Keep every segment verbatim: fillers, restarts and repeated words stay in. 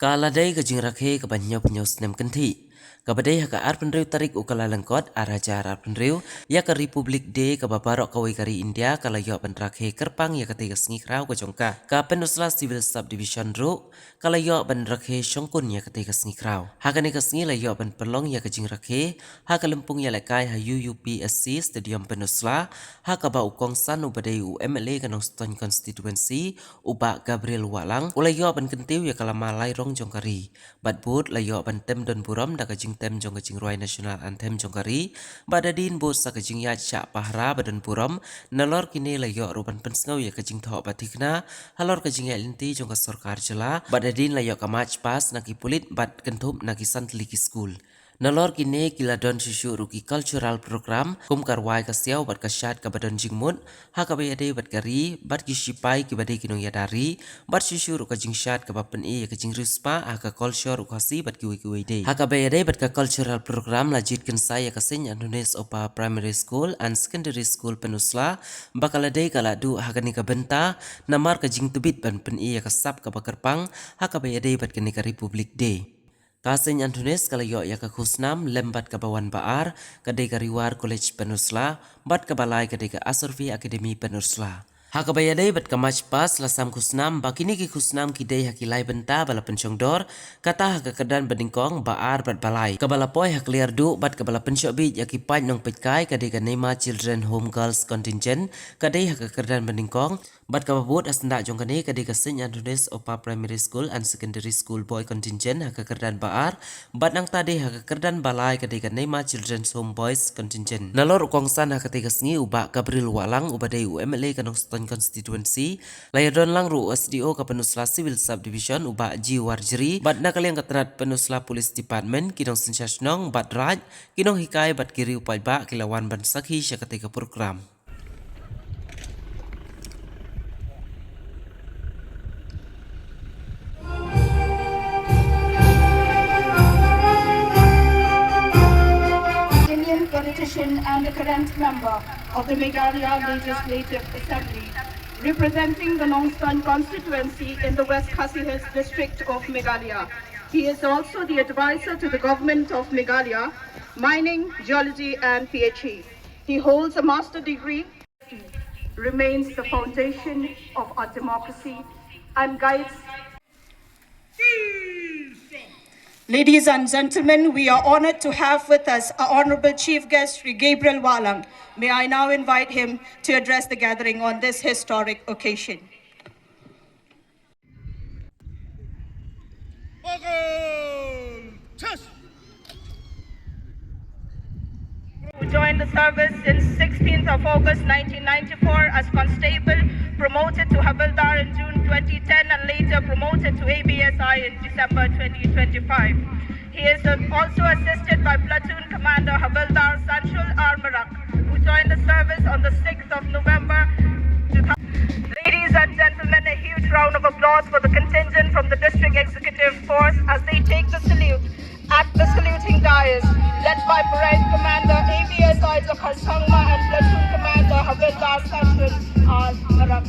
Ka la dei ka jingrakhe kaba hynñiewphew hynñiew snem kynthih, kaba dei ha ka arphew hynriew tarik u Kyllalyngkot arhajar arphew hynriew, ïa ka Republic Day kaba baroh kawei ka ri India ka la ïoh ban rakhe kyrpang ïa katei ka sngi khraw ka jong ka. Ka Pynursla Civil Sub Division ruh ka la ïoh ban rakhe shongkun ïa katei ka sngi khraw. Ha kane ka sngi la ïoh ban pynlong ïa ka jingrakhe ha ka lympung ïalehkai ha U U P S C Stadium Pynursla, ha kaba u kongsan uba dei u M L A ka Nongstoiñ Constituency, u Bah Gabriel Wahlang, u la ïoh ban kyntiew ïa ka lama lai rong jong ka ri. Bad bud la ïoh ban tem don burom da ka jingtem jong ka jingrwai National Anthem jong ka ri. Bad hadien bud sa ka jingïaid shah pahara ba don burom, nalor kine la ïoh ruh ban pynsngew ïa ka jingthoh ba thikna halor ka jingïaid lynti jong ka sorkar jylla. Bad hadien la ïoh ka march past na ki pulit bad kynthup na ki san tylli ki skul. Nalor kine ki la don shuh shuh ruh ki cultural program kum ka rwai ka siaw bad ka shad kaba don jingmut ha kaba ïadei bad ka ri bad ki shipai kiba dei ki nongïada ri, bad shuh shuh ruh ka jingshad kaba pyni ïa ka jingriewspah ha ka culture u Khasi bad kiwei kiwei de. Ha kaba ïadei bad ka cultural program la jied kynsai ïa ka Saint Anthony's Upper Primary School and Secondary School Pynursla ba ka la dei ka la duh ha kane ka bynta namar ka jingtbit ban pyni ïa ka sap kaba kyrpang ha kaba ïadei bad kane ka Republic Day. Ka Saint Anthony's ka la ïoh ïa ka khusnam lem bad kaba wan ba ar ka dei ka Riwar College Pynursla, bad kaba lai ka dei ka Asarufi Academy Pynursla. Ha kaba ïadei bad ka march past la sam khusnam ba kine ki khusnam ki dei ha ki lai bynta ba la pynshongdor, kata ha ka kyrdan banyngkong, ba ar bad ba lai. Kaba la poi ha ka liar duh bad kaba la pynshoh bieit ïa ki paid nongpeitkai ka dei ka Neima Children Home Girls Contingent, ka dei ha ka kyrdan banyngkong, bad kaba bud ha syndah jong kane ka dei ka Saint Anthony's Upper Primary School and Secondary School Boy Contingent ha ka kyrdan ba ar, bad nangta dei ha ka kyrdan ba lai ka dei ka Neima Children's Home Boys Contingent. Nalor u kongsan ha katei ka sngi u Bah Gabriel Wahlang uba dei u M L A ka Nongstoiñ Constituency, la ïadon lang ruh u S D O ka Pynursla Civil Subdivision u Bah G Warjri, bad na ka liang ka tnat Pynursla Police Department, ki nongsynshar shnong bad raid, ki nonghikai bad ki riew paidbah ki la wan ban sakhi sha katei ka program. Indian politician and the current member of the Meghalaya Legislative Assembly, representing the Nongstoiñ constituency in the West Khasi Hills district of Meghalaya. He is also the advisor to the government of Meghalaya, mining, geology and P H E. He holds a master degree. Remains the foundation of our democracy and guides. Ladies and gentlemen, we are honored to have with us our Honorable Chief Guest, Shri Gabriel Wahlang. May I now invite him to address the gathering on this historic occasion. Who joined the service since sixteenth of August nineteen ninety-four as constable, promoted to Havildar in June twenty ten, and later promoted to A B S I in December twenty twenty-five. He is also assisted by Platoon Commander Havildar Sanshul R Marak, who joined the service on the sixth of November two thousand. Ladies and gentlemen, a huge round of applause for the contingent from the District Executive Force as they take the salute at the saluting dais, led by Parade Commander A B S I Dzokhar Sangma and Platoon Commander Havildar Sanshul R Marak.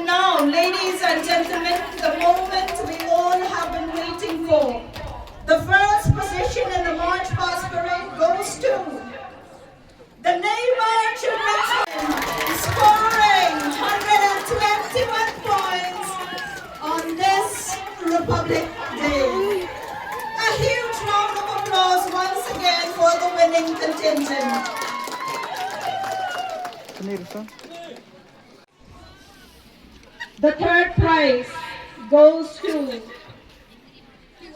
Now, ladies and gentlemen, the moment we all have been waiting for. The first position in the March Past Parade goes to the Neymar Children's Home, scoring one hundred twenty-one points on this Republic Day. A huge round of applause once again for the winning contingent. The third prize goes to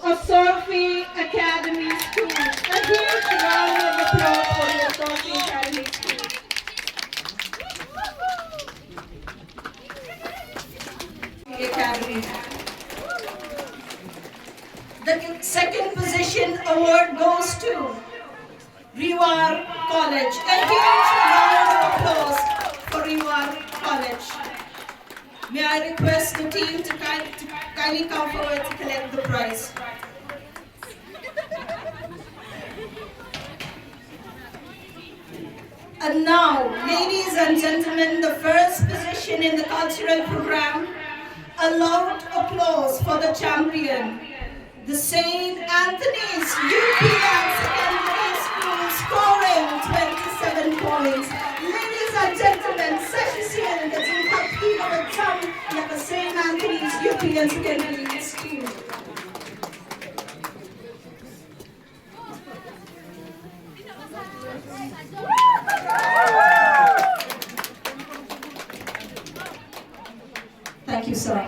Asorfi Academy School. A huge round of applause for the Asorfi Academy School. Academy. The second position award goes to Rewar College. A huge round of applause for Rewar College. May I request the team to, kind, to kindly come forward to collect the prize. And now, ladies and gentlemen, the first position in the cultural program. A loud applause for the champion. The Saint Anthony's U P and Secondary School, scoring twenty-seven points. Ladies and gentlemen, sa shisien ka jingkyrkhu kaba jam ïa ka Saint Anthony's U P and Secondary School. Thank you, sir.